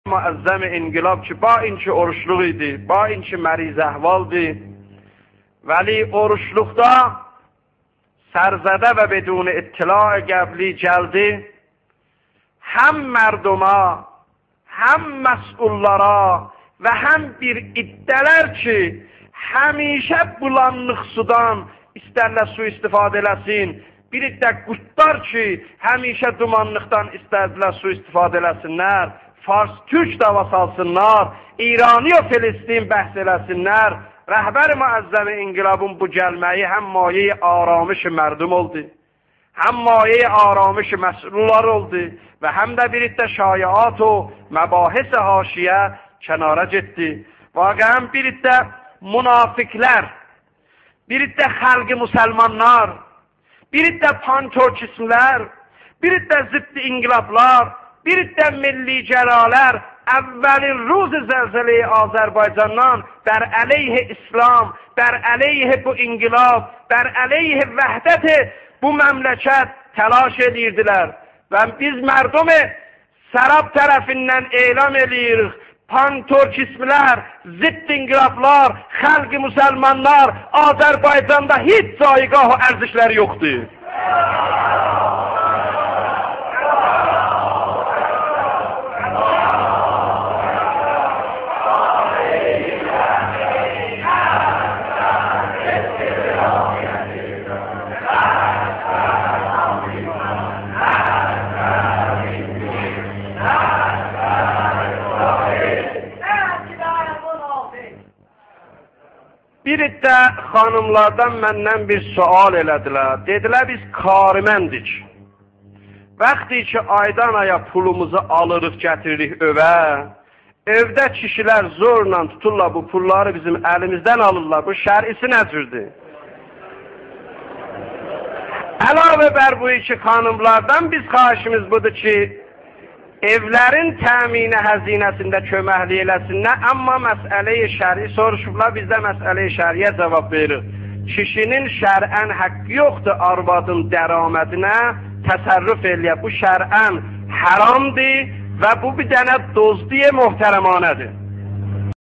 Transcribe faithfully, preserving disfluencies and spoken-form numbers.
معظم انقلاب کی، با اینکه اوروجلوق ایدی، با اینکه مریض‌احوالدی، ولی اوروجلوقدا سرزده و بدون اطلاع قبلی گلدی، هم مردوما، هم مسئوللارا و هم بیر عده‌لر کی، همیشه بولانلیق سودان ایسترلر سوءاستفاده ائله‌سین، بیر عده قوردلار کی، همیشه دومانلیقدان ایستردیلر سوءاستفاده ائله‌سینلر، فارس-تورک دعوا سالسینلار، ایرانی و فلسطین بحث ائله‌سینلر. رهبر معظم انقلابین بو گلمه‌یی هم مایه‌ی آرامش مردم اولدو، هم مایه‌ی آرامش مسئوللار اولدو و هم ده بیر عده شایعات و مباحث حاشیه کنارا گئتدی. واقعاً بیر عده منافقلر، بیر عده خلق مسلمانلار، بیر عده پان‌تورکیستلر، بیر عده ضد انقلابلار، بیر عده ملی‌گرالر اولین روز زلزله‌ی آذربایجاندان بر علیه اسلام، بر علیه بو انقلاب، بر علیه وحدت بو مملکت تلاش ائدیردیلر. و بیز مردم سراب طرفیندن اعلام ائله‌ییریک، پان‌تورکیستلر، ضد انقلابلار، خلق مسلمانلار، آذربایجاندا هئچ جایگاه و ارزشلری یوخدور. بیر عده خانیملاردان مندن بیر سؤال ائله‌دیلر. دئدیلر: «بیز کارمندیک. وقتی کی آیدان آیا پولوموزو آلیریق، گتیریریک ائوه، ائوده کیشیلر زورلا توتورلار بو پوللاری بیزیم الیمیزدن آلیرلار. بو شرعی‌سی نه جوردور؟» علاوه بر بو کی خانیملاردان بیز خواهشیمیز بودور کی ائولرین تأمین هزینه‌سینده کؤمکلیک ائله‌سینلر، اما مسئله‌ی شرعی سوروشوبلار، بیزده مسئله‌ی شرعی‌یه جواب وئریر. کیشی‌نین شرعاً حقی یوخدور آروادین درآمدینه تصرف ائله‌یه. بو شرعاً حرامدیر و بو بیر دنه دزدی محترمانه‌دیر.